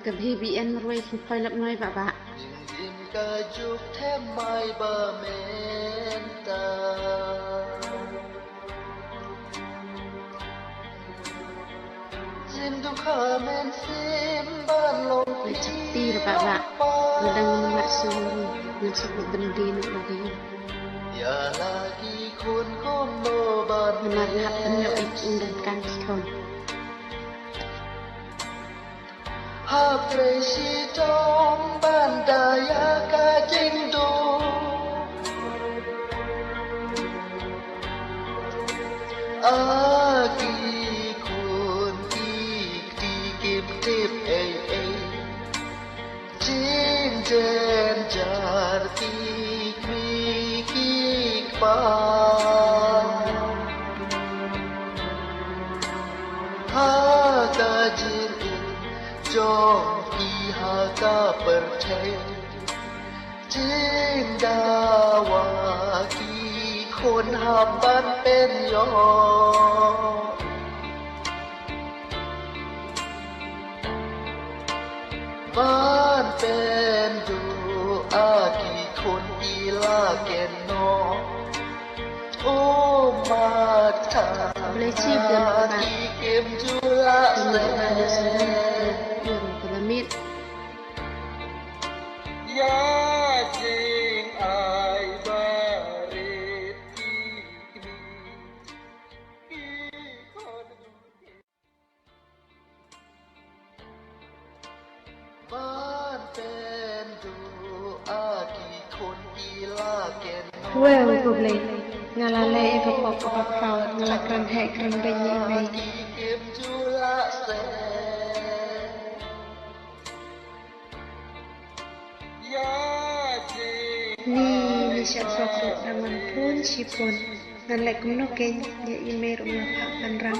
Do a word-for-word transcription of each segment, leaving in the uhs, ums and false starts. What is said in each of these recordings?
Ka B B N marwei kin poi lap noi ba ba. Jingim ka juk them mai ba mynta. Jingduk ha mynsiem ban long. Wei chak ti ra ba ba. Ngan dang ngan mat sum ngan suk ngan dei ngan dei. Ïa la ki khun kumno ban. Ngan mat hap pynïoh ïa ki undang kan ki khun. Hap trei shitom ban da ïa ka jingduk. A ki khun ki kti kim tip ei ei. Jingjynjar ki kmie ki kpa. Ha ka jingim jong ki ha ka pyrthei. Jingdawa ki khun hap ban pynïoh. Ban pynduh a ki khun ki la ken noh. Ummat ka. Blei chi biang ka. Ki kim ju la seh. Ïa jing ai barit ki kmie ki khun. Ban pynduh a ki khun ki la ken. Wei, wei, ko Blei. Nga la leh ïa ka pop ka pop ka, nga la kren heh kren beiñ ïa i mei. Ki kim ju la seh. Ni, ni sha pok ruh da man pun shi pun. Ngan leh kumno kein, ïa i mei ruh nga phah pynrang.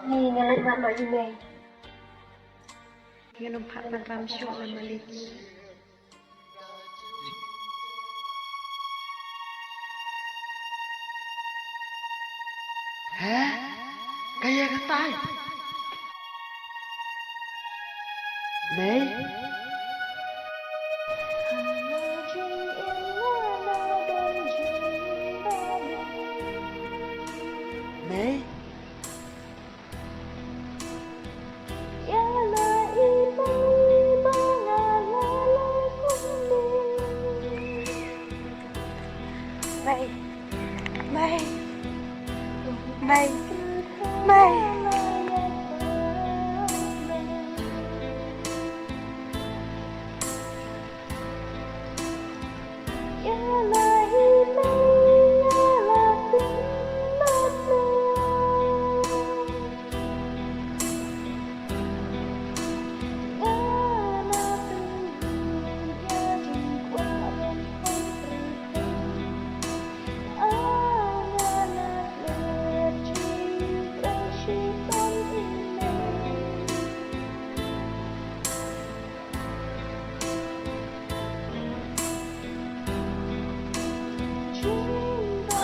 Ni, nga leh kumno ïa i mei. Ngan ym phah pynrang shuh na Malik. He? Kaei katai? Mei? Mei? Mei. Mei. Mei. Mei.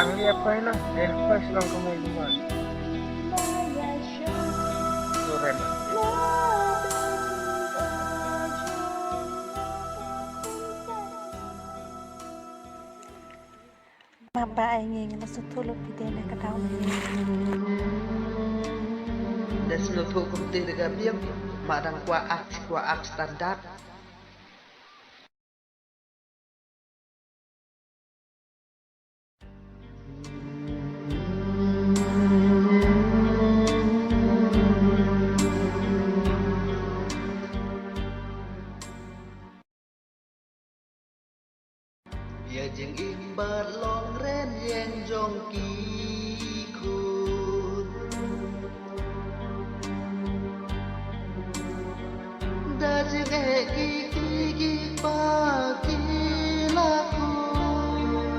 Ang liya pa ina, eh, pa silang kamay naman. Surrender. Map ba ai ngi, ngi la sngewthuh lut phi te na ka daw. Da sngewthuh kumte da ka biang, ma dang kwah ak, kwah ak standard. Ïa jingim bad long rynïeng jong ki khun. Da jingeh ki kti ki kpa ki la khun.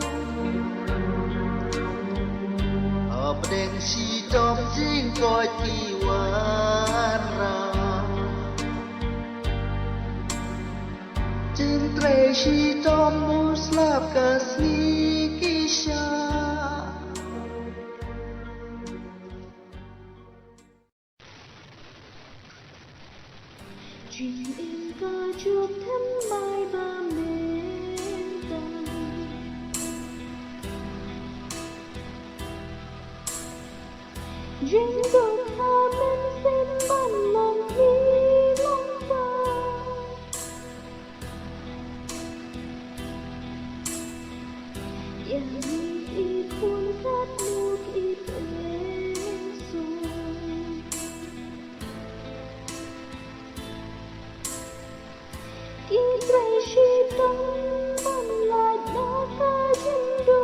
Hapdeng shitom jingkoit ki wanrah. Trei shitom u slap ka sngi ki sha. Jingim ka juk thymmai ba mynta. Jingduk ha mynsiem ban long hi long ba. Ïa i khun katno ki pynlong. Ki trei shitom ban lait na ka jingduk.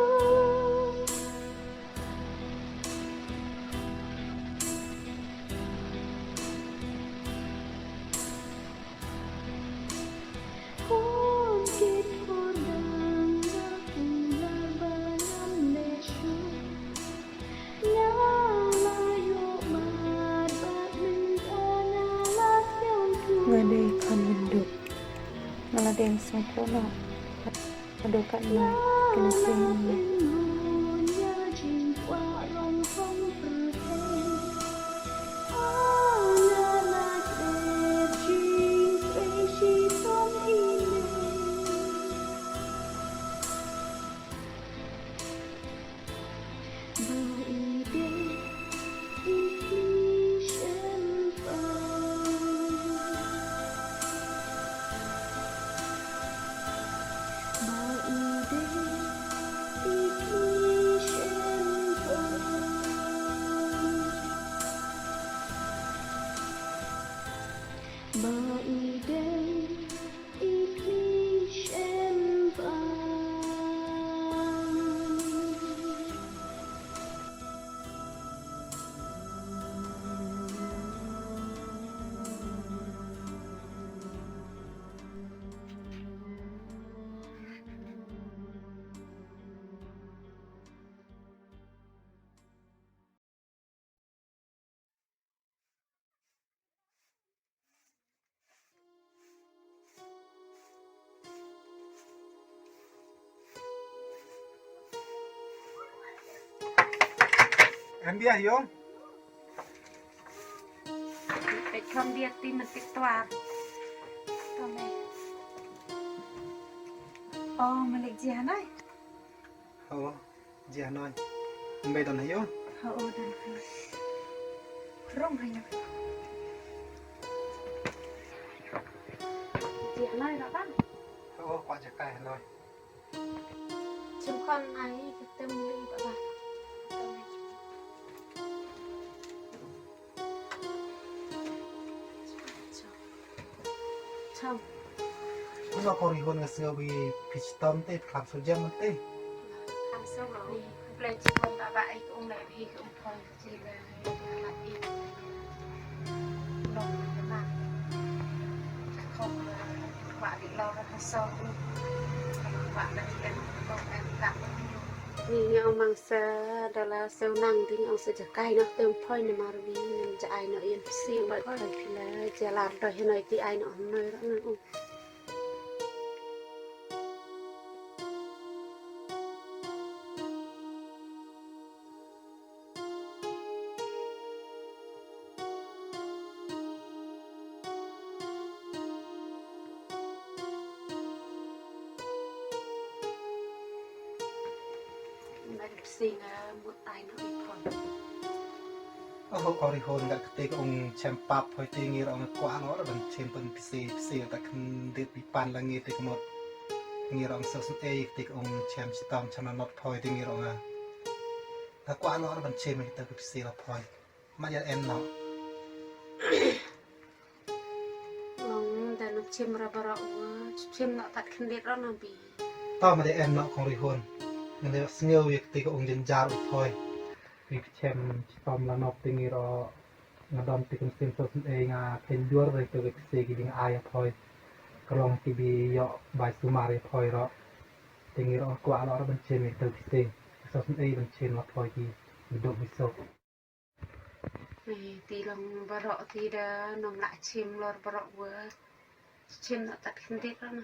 Khun kit khun dang ba kular ba ngam leh shuh. Nga la ïoh mad bad mynta nga la sngewthuh. Nga dei khun mynduk. Nga la dei sngewthuh noh. Nga dei katno ki la sngewthuh. Ïa jingkwah rong thong pyrthei. Nga la klet jingtrei shitom ine. Ba i dei i khlieh shem pang. Ba i dei i khlieh shem pang. Ba i dei i khlieh shem pang. Em bia ïong. Peit kham bia ti men tik tuar. Tome. Oh, malik ji hanai. Oh. Ji hanoi. Mbe don hayo? Ho, o, don hayo. Rong hayo. Ji hanoi na bang? Ho, o, kwa jakai hanoi. Chim kon ai kitem li baba. Cham. Kuno ko Rihun nga sngew ba phi chitom te, phi kham sngewjam te. Kham sngewbha. Blei chitom ba ba ai ka um lai phi ka um phoi ka chi la la i. Long ma. Kham ba di lo ra ka so. Ba na em ko em ka. Ni nga ong mang sa da la sew nang ding ong sa jakai noh tem phoi ne mar wi ngam ja ai noh ïa psi ba phoi phi la ja lar doh ïa noi ti ai noh noi roh nang ong. Nang psi nga mut ai noh i phon. Oh, ko Rihun, nga kti ka ong chem pap phoi te ngi ruh nga kwah noh ruh ban chem pyn psi, psi ta khyndiat bipan la ngi te ka mut. Ngi ruh nga sngewsynei kti ka ong chem chitom chem nanot phoi te ngi ruh nga. Nga kwah noh ruh ban chem kita ka psi la phoi. Mat ïa em noh. Long da na chim ra baroh wa, chim na tat khyndiat ra na bi. Ta ma de em na kong Rihun. Ngan de sngew ïa kti ka ong jynjar u phoi. Wi chem chitom la nop te ngi ruh nga dom te kum sim so syn ei nga khlem duar re to ki se ki ding ai phoi. Ka long ki bi ïoh bai sumar ïa phoi ruh. Te ngi ruh kwah la ruh ban chem ïa to ki se. So syn ei ban chem la phoi ki bi duk bi sok. Ai, ti long baroh ti da nong la chim lor baroh wa. Chim na tat khyndiat na.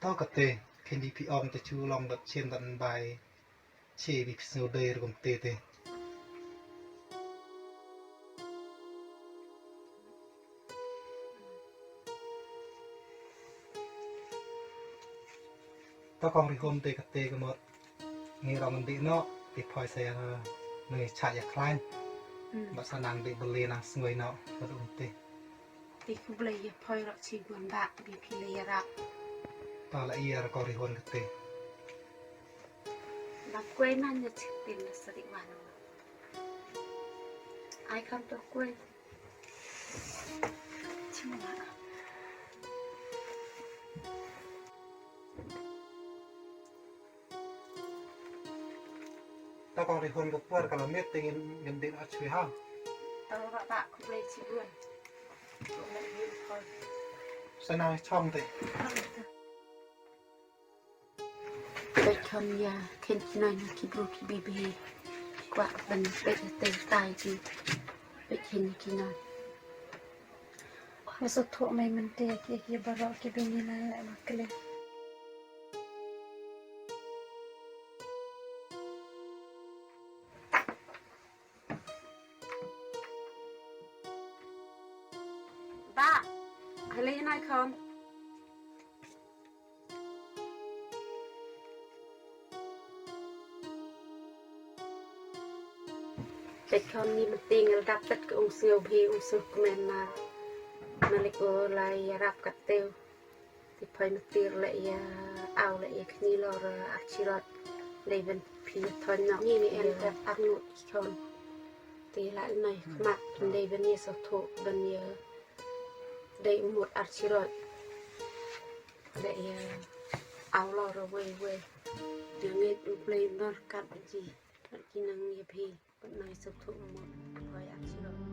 To kate, khein di phi ong te chu long dat chen dat bai. Che bi phi sngew dei ruh kumte te. To kong Rihun te kate ka mut. Ngi rong ngan dih noh, te phoi sa ïa ngi cha ïa khlaiñ. Hmm. Ba sa nang dih beli nang sngew noh, ba dum te. Te khublei ïa phoi rok chi gun ba, bi phi leh ïarap. Ta la ïa kong Rihun kate. Ba kwai man ïa chi tin la sa dih wan. Ai kham to kwai. Chima. Ta kong Rihun ka por ka la miet te ngin, ngin dih noh shuwa ha. Ta ba ba khublei chi gun. Sa nang chong te. Peit kham ïa khein ki noi na ki bru ki bibi. Kwah ban peit ïa tei tai ki. Peit khein ïa ki noi. Nga sngewthuh mai mynta ki, ki baroh ki bini na leh ma kle. Ba, hale nai kham. Peit kham ni mynta nga la dap peit ka ung sngew bhi ung sngew kmen ma. Malik o la ïarap kat teu. Te phai mynta leh ïa aw leh ïa khñi lor archirot. Dei ban phi thon nok ni ni en kat arngut ki khon. Te la nai khmat dei ban ïa sotho ban ïa dei mut archirot. Leh ïa aw lor wei wei. Ïa ngeit u Blei bar kat ba ji. Kat ki nang ïa phi. Kat nang ïa sotho mut. Phai archirot.